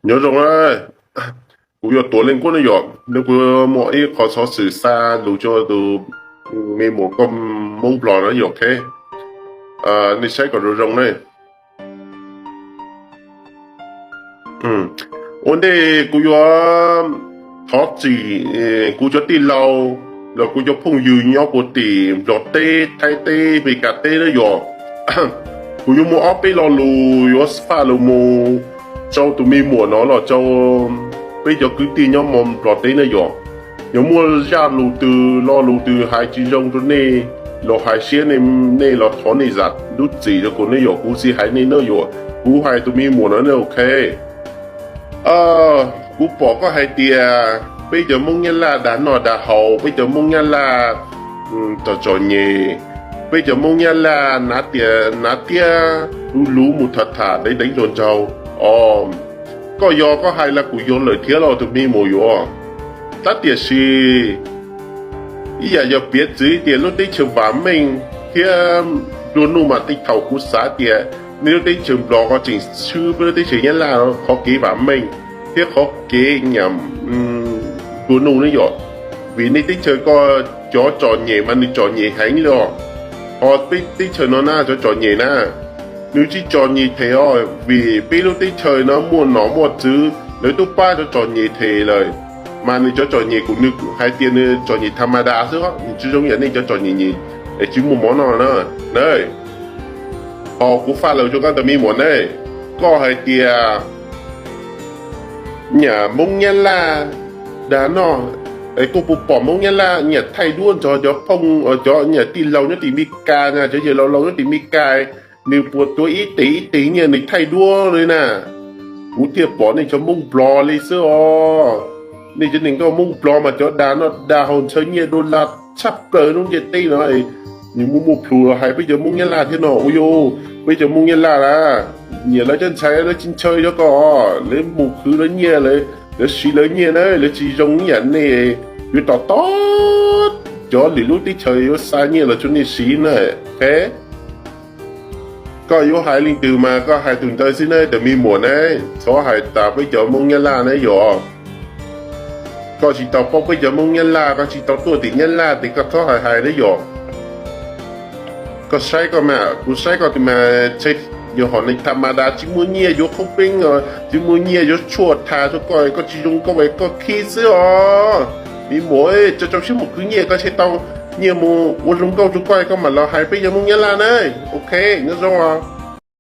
Nyob zoo na, kuv yog Tuam Leej Kuab no yom, no kuv muaj ib qho xov xwm xa lus rau tus me muam koj Hmoob Nplog na yom, ok. Nej saib kom zoo zoo ne. Ua ntej kuv yuav thov txim kuv cov tij laug los kuv cov phooj ywg nyob puag tim Nplog teb, Thaib teb, Meskas teb na yom. Kuv yuav muaj ob peb lo lus yuav faj lus mus rau tus me muam no los rau peb cov kwv tij nyob Nplog teb na yom. Yog muaj zaj lus twg lo lus twg hais tsis zoo rau nej los hais siab, nej los thov nej zam lub txim rau kuv ne yom, kuv tsis hais nej na yom, kuv hais tus me muam no ne, ok. Kuv pom koj hais tias peb cov Hmoob Nyab Laj dag noj dag haus, peb cov Hmoob Nyab Laj txom txom nyem, peb cov Hmoob Nyab Laj hnav tias hnav tiab luv luv mus tham tham deev deev nraug nraug os. Koj yog koj hais los kuv yog lawm thiab los tus me muam yuav. Tab tiam sis ib yam yog piav txwv tias lub teb chaws vam meej thiab nplua nuj mas tej thaum kuv xav tias nej lub teb chaws Nplog ko tseem swb peb lub teb chaws Nyab Laj qhov kev vam meej thiab qhov kev nyam nplua nuj ne yom. Vim nej teb chaws ko cov txom nyem mas nws txom nyem heev li os. Ho peb teb chaws no na cov txom nyem na nws tsis txom nyem them os, vim peb lub teb chaws no muaj nom muaj tswv, lawv twb pab cov txom nyem them lawm. Mas nws cov txom nyem kuv nws hais tias nws txom nyem tha ma da xwb, nws tsis zoo yam nej cov txom nyem nyem es tsis muaj mov noj na. Ho kuv faj lus rau koj tus me muam ne, koj hais tias nyam Hmoob Nyab Laj dag noj, es koj puas pom Hmoob Nyab Laj nyam thaij duab nrog cov phooj, cov nyam tij laug nyob tim Mes Kas na, cov yawg laus laus nyob tim Mes Kas, nws puas tuav ib tes ib tes nyiaj nws thaij duab li na. Kuv thiaj pom nej cov Hmoob Nplog li xwb os. Nej cov neeg nkauj Hmoob Nplog mas cov dag noj dag haus ntshaw nyiaj dollar tshaj plaws lub ntiaj teb no. Nws muaj muaj plhus los hais peb cov Hmoob Nyab Laj thiab no. Ua yog peb cov Hmoob Nyab Laj na, nyiam lawv cov ntxhais lawv tsis ntshaw cov ko, lawv mus khwv lawv nyiaj, lawv siv lawv nyiaj na, lawv tsis zoo ib yam nej yuav tos tos cov lwm lub teb chaws yuav xa nyiaj los rau nej siv na. Koj yuav hais leej twg mas koj hais tus ntawd xwb na tus me muam ne, txhob hais tas peb cov Hmoob Nyab Laj na yom. Koj tsis tau paub peb cov Hmoob Nyab Laj, koj tsis tau tuaj tim Nyab Laj ces koj txhob hais hais na yom. Koj saib koj mas, kuv saib koj tus mas, yog hom neeg tha ma da tsis muaj nyiaj yuav khaub peeb, tsis muaj nyiaj yuav tshuaj tha rau koj, koj tsis zoo nkauj es koj khib xwb os. Me muam, tso tsau siab mus khwv nyiaj koj thiaj tau nyiaj mus ua zoo nkauj rau koj, koj mam los hais peb cov Hmoob Nyab Laj na. Ok, nyob zoo os.